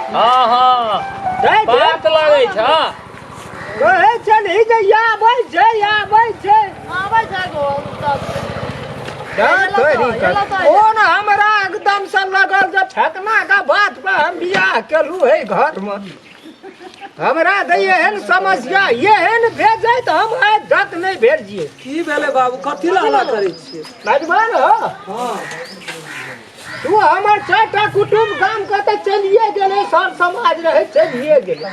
हँ हँ बात लगै छ। कहै छलही जे आबै छै, आबै छै। आबै छै गो। कोन हमरा एकदम से लगल जे फेकना के बात पर हम बियाह केलहुँ है घर में। हमरा दै एहन समस्या एहन भेजै तऽ हम आइ तक नहि भेजिए। की भेलै बाबू, कथी लए हल्ला करै छियै? मेजबान हो। हँ। तू हमर चारिटा कुटुम्ब गाम के तऽ चलिए गेलै, सर समाज रहै चलिए गेलै।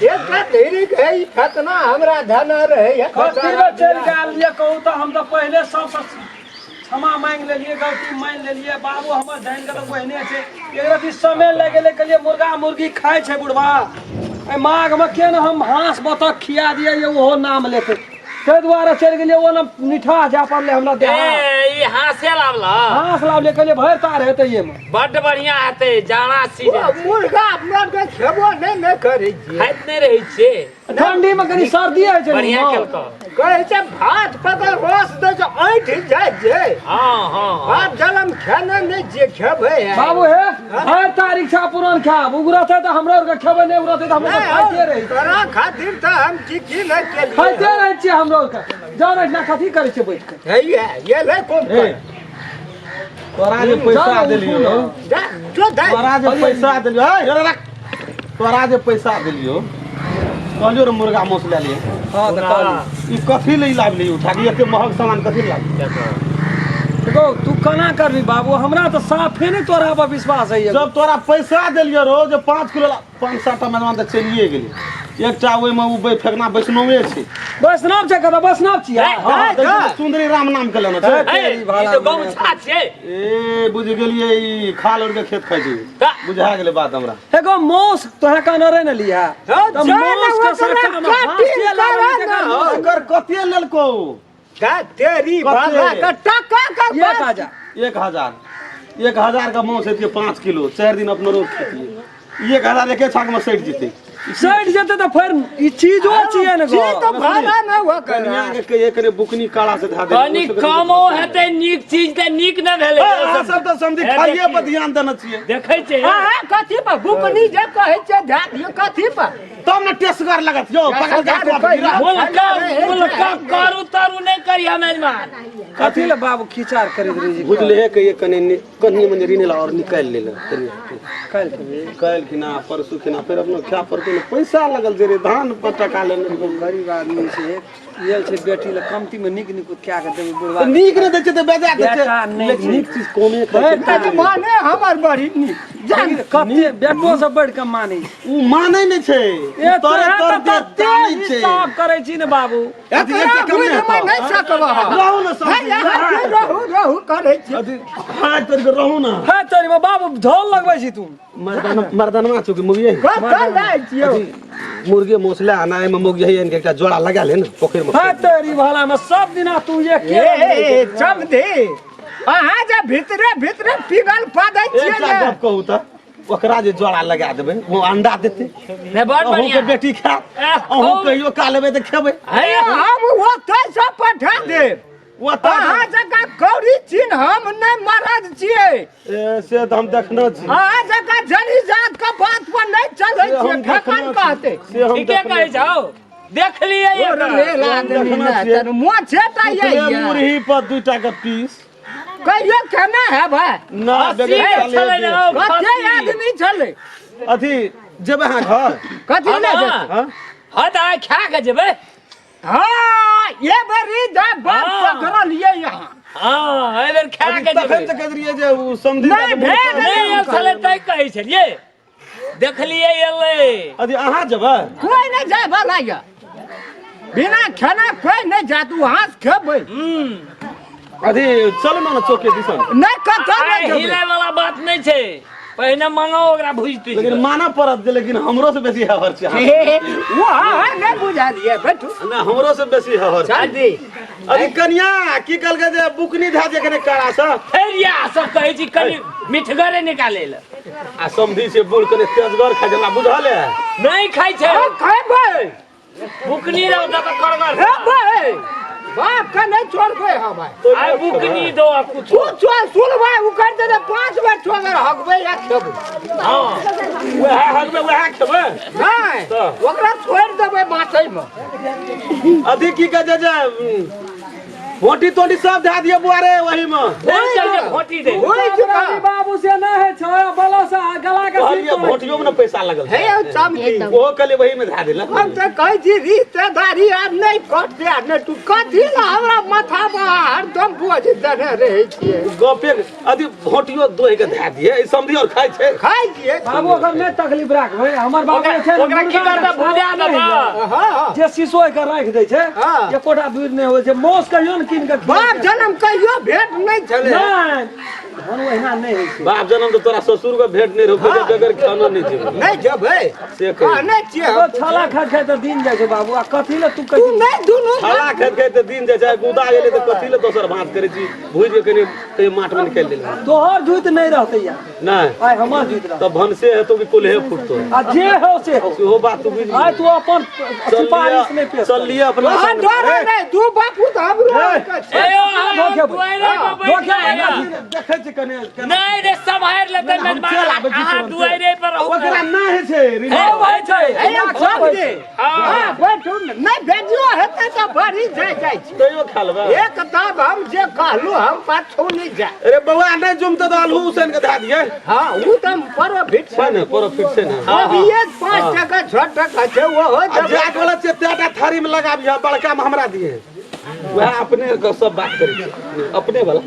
एकटा धीरे है ई फेकना हमरा धन रहै है। कथी लए चलि गेल ये कहू तऽ? हम तऽ पहिले सबसँ क्षमा मांगि लेलियै, गलती मानि लेलियै बाबू। हमर जानि गेल ओहने छै। एक रति समय लागि गेलै, कहलियै मुर्गा मुर्गी खाइ छै बुढ़बा, एहि माघमे के ने हम हाँस बतख खिया दियै, ओहो नाम लेतै, ताहि दुआरे चलि गेलियै। ओ ने निठा जाय पड़लै हमरा देह। ए, ई हाँसे लाबल? हाँस लाबलियै, कहलियै भरि तार हेतै एहिमे। बड्ड बढ़िया हेतै जाड़ा सीजन। मुर्गा अपना के खेबो नहि ने करै छियै। खाइत नहि रहै छियै? ठंडी में कनी सर्दी होइ छै। बढ़िया ने। केलकौ। कहै छै भात पकड़ रस दै छै, ऐंठ जाइ छै। हँ हँ। भात जलम खेने नहि छियै, खेबै आइ। बाबू हे, हर तारीख छा पुरान खाब उगरते तऽ हमरा आरके खेबै, नहि उगरते तऽ हमरा नहि, खाइते रहै। तोरा खातिर तऽ हम की की नहि केलियै। खाइते रहै छियै हमरो आरके। जाउ ने, एहिठिना कथी करै छियै बैठ के? हे ये ले कोन ए, तोरा जे पैसा जाउ ने, देलियो, उठू ने। जा जो दे। तोरा जे पैसा देलियो, ए, रे, रख। तोरा जे पैसा देलियो, कहलियो रे मुर्गा मांस लए लिए। हँ तऽ कहली। ई कथी ले लाबली उठा के? एते महग सामान कथी ले लाबली? देखो, तू केना करबी बाबू, हमरा तऽ साफे नहि तोरा पर विश्वास है। जब तोरा पैसा देलियो रो जे 5 किलो, 5 7 टा मेजबान तऽ चलिए गेलै। एकटा ओहिमे ओ फेकना वैष्णवे छै। वैष्णव छै? कतऽ वैष्णव छियै? हँ, देखियौ, सुन्दरी राम नाम के लेने छै। ए, ई तऽ गौछा छियै। ए, बुझि गेलियै, ई खाल ओढ़ के खेत खाइ छै। बुझा गेलै बात हमरा। एगो मौस तोरा कहने रहे ने लिहा। हँ, तऽ जा मौस ने के ओकरा सट्टा मे काटी हाँसिये लागल करा छै, ने। एकर मौस। एकर कते लेलको? का तेरी कते? बाबा का टका का एक बात। हजार। 1000, 1000 का मांस हेतियै 5 किलो, 4 दिन अपनो रोज खेतियै, 1000 एके छाक में सटि जेतै। सटि जेतै तऽ फेर ई चीजो छियै ने छी गो। तो भाड़ा नहि हुआ कनिया के कहिए कने बुकनी काला से धा दे। कनि कमो हेतै नीक चीज तऽ नीक नहि भेलै। अहाँ सब तऽ समझी ए, खाइए पर देखियौ। ध्यान देने छियै। देखै छियै। अहाँ कथी पर बुकनी जे कहै छै धए दियौ, कथी पर? तब ने टेसगर लगत यौ, पकड़ के कॉपी रह। मुल्का मुल्का करू तारू नहि करिया मेजबान। कथी लए बाबू खिचार करैत रही छी? बुझले कहिए कने कनिए मने ऋण ला और निकालि लेले कनिए। काल्हि खेबै? काल्हि खिना परसू खिना फेर अपनो खाय पड़तै ने। पैसा लगल जे रे धान पर टका लेने रहियै। गरीब आदमी छै, लेल छै बेटी लए कमती मे नीक नीक कए के देबै बुढ़वा। नीक नहि दै छै तऽ बेजा दै छै। बेटा नहि लेकिन नीक चीज कमे खाइ छै। तऽ माने हमर बड़ी नीक जान कते बेटो से बढ़ि के मानै छै। उ मानै नहि छै। ए, उ तोरे तोरा तर तऽ दे तते जानै छै। हिसाब करै छी ने बाबू। अथी एकटा कम बुझि नहि मे नहि हेतौ। सकबह। रहू ने सब। हे, यहाँ के रहू रहू करै छी। अथी हाथ तोड़ि कऽ रहू ने। हे तोरी में बाबू, झोल लगबै छी तू। मर्दाना मर्दानमा चुकी मुगिए। कतऽ जाइ छियौ? मुर्गे मौस ले आना, एहिमे मुगिए आनि के एकटा जोड़ा लगा ले ने पोखरि मे। हे तोरी भला में सब दिना तू एके ए रंग रहै छै। समधी, अहाँ जे भीतरे भीतरे पिघल पदै छियै एकटा ने। गप कहू तऽ, ओकरा जे जोड़ा लगा देबै ओ अंडा देतै। नहि, बड़ अहूँके बढ़िया। बेटी खायत। एह, अहूँ खूब। कहियो का लेबै तऽ खेबै। हे, हम ओतै से पठा देब। ओतऽ अहाँ जकाँ कौड़ी चिन्ह हम नहि मरद छियै। ए, से तऽ हम देखने छी। अहाँ जकाँ जनी जात के बात पर नहि चलै से छियै। हम फेकन देखने छी। कहतै। से हम ठीके देखने कहै छी। छौ, देख लियै और एकर। लेल आदमी देखने ने छियै। तनु मोछे टा सुखले यही मुरही पर 2 के पीस कहियो खेने हेबै? ना। अस्सी बगैर के चाले छलै ने हौ, कते खस्सी। आदमी छलै? अथी जेबै अहाँ घर? कथी ले हँ, जेतै? हँ। हँ तऽ आइ खा के जेबै। हाँ, ये बेरी जा बात हाँ। पकड़लियै यहाँ। हँ, एहि बेर खा अथी के तखन जेबै। तऽ कहैत रहियै जे ओ समधि नहि, भेल। नहि आयल छलै तैं कहै छलियै, देखलियै एलै। अथी अहाँ जेबै? कोई नहीं जाय वाला ये, बिना खाना कोई नहीं जात, वहाँ से खेबै। अथी चलू ने चौके दिसन। नहीं, कतऽ आइ नहि जेबै। हिले वाला बात नहि छै, पहिने मंगाओ ओकरा भुजि तुजि लेकिन कऽ। मानऽ पड़त जे लेकिन हमरो से बेसी हवर छै अहाँ। हे, वो अहाँ नहि बुझलियै, बैठू। नहि, हमरो से बेसी हवर छै। शादी अथी कनिया की कहलकै जे बुकनी धए जे कने कड़ा से। फेर इएह सब कहै छी, कनि मिठगरे निकालै लए। आ समधी से बूढ़ कने तेजगर खाइ छै, हमरा बुझल है। नहि खाइ छै। हम खेबै। बुकनी रहौ तऽ करगर। खेबै। बाप के नहीं छोड़बै हम आइ। आइ बुकनी दो आ कुछो। तू चल सुनबै उकर दे 5 बेर छोड़ हकबै या खेबै। हँ वएह हकबै वएह खेबै। नहीं ओकरा छोड़ देबै बाँचै में। अथी की कहै छै जे भोटी तोटी सब धए दियौ बुआ रे वही में। घोटी दे बाबू से नहीं है छै बलो से गला के कहलिए भोटियो में न पैसा लगल हे समझी ओहो कहलिए वही में धए देलक। हम तऽ कहै छी रिश्तेदारी आब नहि कटते आ नहि तू कथी लए हमरा माथा पर हरदम बोझ देने रहै छियै। गपे अथी भोटियो दोहि के धए दियै ई समझी और खाइ छै खाइ छियै बाबू। ओकर नहि तकलीफ राखबै हमर बाबू छै ओकरा की करता भुजा देबा। हां जे शीशो के राखि दै छै एकोटा दूध नहि होइ छै। मांस कहियो ने कीन के बाप जनम कहियो भेंट नहि छलै। नहि धन ओहिना नहि होइ छै। बाप जनम तऽ तोरा ससुर के भेंट नहि रहौ बगैर खानो नहि जेबै नहि जेबै से कह नहि छियै। छाला खाइत खाइत तऽ दिन जाइ छै बाबू आ कथी लए तू तू नहि दुनू छाला खाइत खाइत तऽ दिन जाइ छै। गुदा गेलै तऽ कथी लए दोसर भात करै छी भुजि के कनि कनि माट मे निकालि देलकै। तोहर जुइत नहि रहतै यार। नहि आइ हमर जुइत रहतै तऽ भनसे हेतौ कि कोल्हे फुटतौ आ जे हो से हो सेहो बात तू बुझि आइ तू अपन सिफारिश नहि पेश चल लिअ अपना डर नहि दू बापू तऽ हमरो देखै छी कने नहि रे सम्हारि लेतै मेजबान अहाँ दुआरे पर रहू। ओकरा नहि होइ छै हां बैठू नहि भेजियो हेतै तऽ बड़ी जाइ जाइ छै तैयो खा लेबै। एक तब हम जे कहलू हम पाछू नहि जाय। अरे बौआ नहि जुमतै तऽ आलू उसैन के धए दियै। हां ओ तऽ प्रॉफिट छै ने प्रॉफिट छै ने। अभी 5 टका 6 टका छै ओहो जाय वाला छै तेटा थारी में लगाबिह बड़का में हमरा दिए वएह अपने के सब बात करै छै अपने वाला।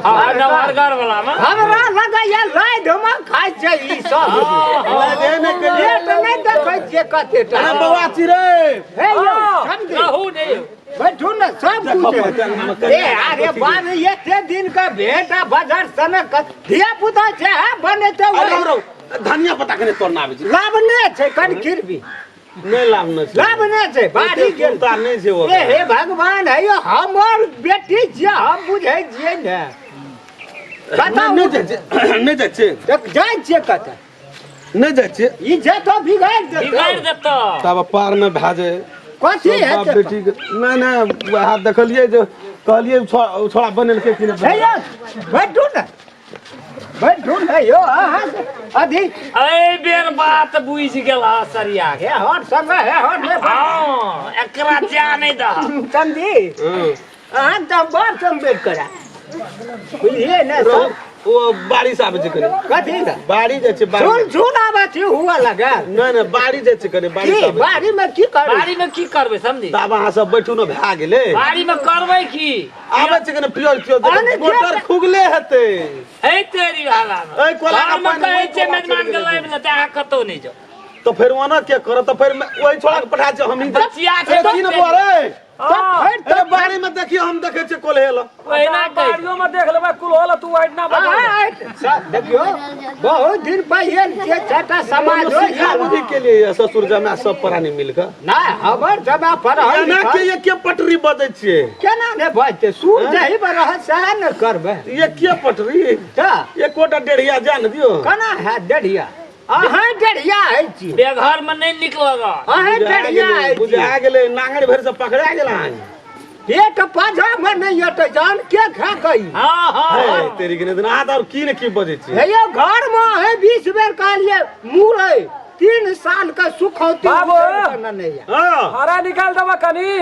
हां नवहरगर वाला में हमरा लगैया लाइ धमा खाइ छै ई सब। पेट नहि देखै छियै कते टा। अरे बौआ चिड़ै हे यौ समझी रहू नहि बैठू ने सब कुछ। ए अरे बाप एते दिन का भेंट आ बाजार सने धिया पुता छै है बनेतै। धनिया पत्ता कने तोड़ना आबै छै। लाभ नहि छै कनि खिरबी नहि लाभ नहि छै लाभ नहि छै बाड़ी गेल नहि छै। ए हे भगवान है यौ हमर बेटी छियै हम बुझै छियै ने कतऽ नहि जाइ छियै नहि जाइ छियै जाइ छियै कतऽ नहि जाइ छियै ई जेतो बिगाड़ि देतौ बिगाड़ि देतौ तब पार नहि भए जाय कथी हेतै बेटी के। नहि नहि वएह देखलियै जे कहलियै छोड़ा बनेलकै कि नहि। हे यौ बैठू ने बैठू ने यौ अहाँ अथी एहि बेर बात बुझि गेल सरिया हे हट संग हे हट। हँ एकरा जा नहि दह समझी अहाँ तऽ बड़ सम्बेर करा बुझलियै ने। ओ बारिश आबै छै कनि कथी ने बाड़ी जाइ छै झूल झूल आबै छै हुआ लगल। नहि नहि बाड़ी जाइ छै कनि बारिश आबै। बाड़ी में की करबै बाड़ी में की करबै समझी तब अहाँ सब बैठू ने भए गेलै बाड़ी में करबै की आबै छै कनि पियल पियल मोटर खुगले हेतै है तेरी हाला में एहि कोला घर में कहै छै मेजबान के लाइब लेतै अहाँ कतौ नहि जाउ तऽ फेर ओना के करत तऽ फेर ओहि छोड़ा के पठा छै हमही बचिया छै की ने बुआ रे अरे बाड़ी में देखियो हम देखै छियै कोल्हे ल ओहिना बाड़ियो में देख लेबै कुल्हो तू आइट ना बता। देखियो बहुत दिन पहिले जे चाटा समाज हो सिखा बुझी के लिए ससुर जमा सब प्राणी मिल के ना हमर जमा पर केना के एके पटरी बजै छियै केना ने बजतै सूर जही पर रहत सएह ने करबै एके पटरी तऽ एकोटा डेढ़िया जान दियौ केना हैत डेढ़िया अहाँ डेढ़िया होइ छी बेघर में नहीं निकलग अहाँ डेढ़िया होइ छी बुझा गेलै नांगरि भरि से पकड़ा गेल अहाँ पेट पाछा में नहीं अटै जान के खा कही। हां हां तेरी के दिन अहाँ तऽ की ने की बजै छी। हे यौ घर में है 20 बेर कहलियै मुरै 3 साल के सुखौती बाबू। नहीं हां हरा निकाल देबा कनी।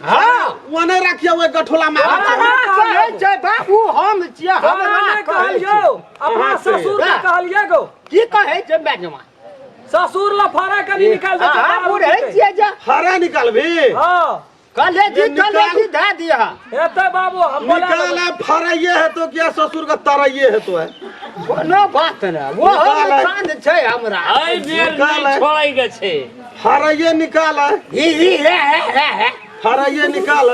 हां ओने राखियौ ओहि गठोला में आबै छै। हमरा कहै छै बाबू हम छियै हमरा कहलियौ अपना ससुर के कहलियै गो की कहै छै मैजमा ससुर ला फरा कनी निकाल दे। हां बुढ़ै छियै जे हरा निकालबी। हां कलेजी कलेजी दे दिया हेतै बाबू हम बोला निकाल फराइए हेतो कि ससुर के तरैये हेतो है कोनो बात ने वो चांद छै हमरा एहि बेर नहि छोड़ै के छै फराइए निकाल ई ई हे हे हे फराइए निकाल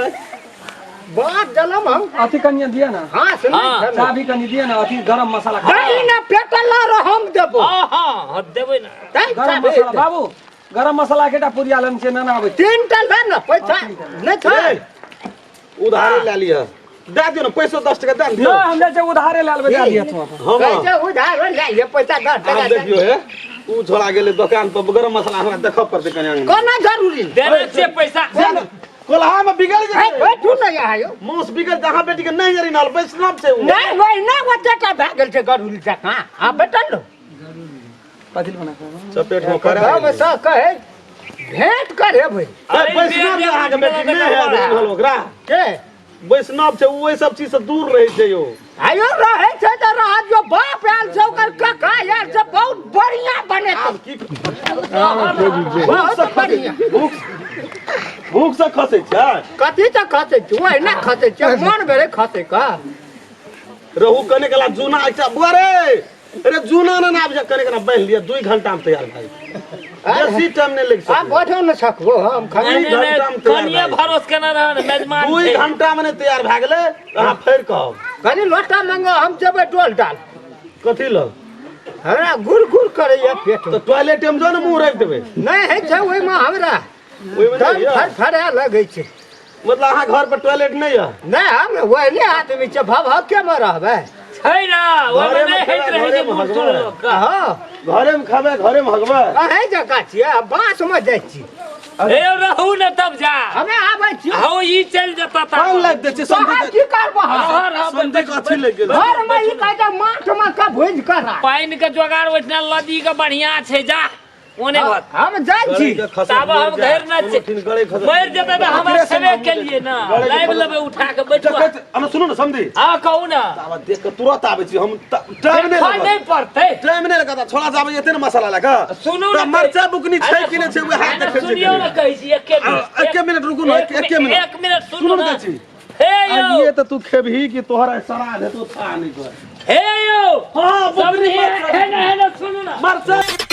बात जलम हम अथी कनिया दिया ना। हां से नहीं चाबी कनी दिया ना अथी गरम मसाला दही ना पेटला रहम देबो। हां हां देबै ना गरम मसाला बाबू गरम मसाला केटा पुरिया लेने छियै नाना आबै 3 टा ले ना पैसा नहि छै उधारे ले लिअ दे दियौ ने पैसो 10 टका दे दियौ। नहि हम जाइ छै उधारे ले लेबै दे दिअ तू हम पैसा उधारे ले लिअ पैसा 10 टका देखियौ हे उ छोड़ा गेलै दोकान पर गरम मसाला हमरा देखऽ पड़तै कनि। कोना जरूरी देने छियै पैसा कोल्हा में बिगड़ हे जेतै। बैठू ने यहाँ यौ। माउस बिगड़ जेतै, अहाँ बेटी के नहि जरी नाल वैष्णव छै ओ। नहि ओहिना ओतेटा भए गेल छै गरुल जकाँ आ बैठल रहू। चपेट में करे हम सब कहै भेंट करेबै। अरे वैष्णव जे अहाँके बेटी नहि है रिन्हल ओकरा। के वैष्णव छै ओ, ओहि सब चीज से दूर रहै छै यौ। आयो रहै छै तऽ रहत जो बाप आयल छै ओकर काका आयल छै, बहुत बढ़िया बनेतै। आब की बहुत बढ़िया। भूख भूख से खसै छै। कथी तऽ खसै छै? ओहिना खसै छै, मन भेलै खसै का। रहू कने कला जूना एकटा बुआ रे, अरे जूना ने आबि जा कने कना बान्हि लिअ, 2 घंटा में तैयार भए जेतै। बेसी टाइम नहि लागि आ सकैए। बैठो ने सकबो हम खाली। नहि, नहि, घंटा में तैयार कनिये भए भरोस केने रह ने मेजमान 2 छै। घंटा में नहि तैयार भए गेलै अहाँ फेर कहब। कनी लोटा मंगो, हम जेबै डोल डाल। कथी लग? हमरा गुर गुर करैया पेट। तऽ टॉयलेट में जो ने मुँह राखि देबै। नहि होइ छै ओहिमे, हमरा ओहिमे दम नहि यऽ? फरफरा लगै छै। मतलब अहाँ घर पर टॉयलेट नहि यऽ? नहि, हम ओहने आदमी छै, भभके मे रहबै। छै ने ओहिमे घरेमे नहि होइत खेबै, रहै छै घरेमे बूढ़ सूढ़ हगबै। लोकके। हँ। घरे में खेबै, घरे में हगबै। अहें जकाँ छियै, हम बाँसमे जाइ छी। हे रहू ने तब जा। हमे आबै छी। हौ ई चलि जेता पानि तब। लागि दै छै तोहर समधी। की करबह? रह रह। समधी के अथी लागि गेल। घरमे ई कहै छै माठमे के भुजि कऽ राख। पानि के जोगाड़ ओहिठिना लदी के बढ़िया छै, जा ओने घर। हम जाइ छी। गरे के खसै ताबे हम मरि घर न कोनो ठिन गरे खसै। मरि जेतै तऽ हमरा ओकरे से छेबे मामू केलिए ने गरे के लाबि खसै। लेबै उठा के बैठू। देखैत अरे सुनू ने समधी। हँ कहू ने। आब देख के तुरंत आबै छी हम, टाइम नहि देखऽ लगत। नहि पड़तै। टाइम नहि लगत, छोड़ा जाबै एते ने मसाला लए कऽ। सुनू तऽ ने मरचाइ बुकनी छै अरे कि नहि छै उएह अरे देखै छी। सुनियौ ने कहै छी एके मिनट। एके मिनट रुकू ने, एके मिनट। एक मिनट सुनू सुनू ने ने कहै छी। हे यौ। आइए तऽ तू खेबही कि तोहर आइ श्राद्ध हेतौ था नहि कर। हे यौ। हँ, सब बुकनी हे मरचाइ। हे ने हे ने सुनू ने। मरचाइ।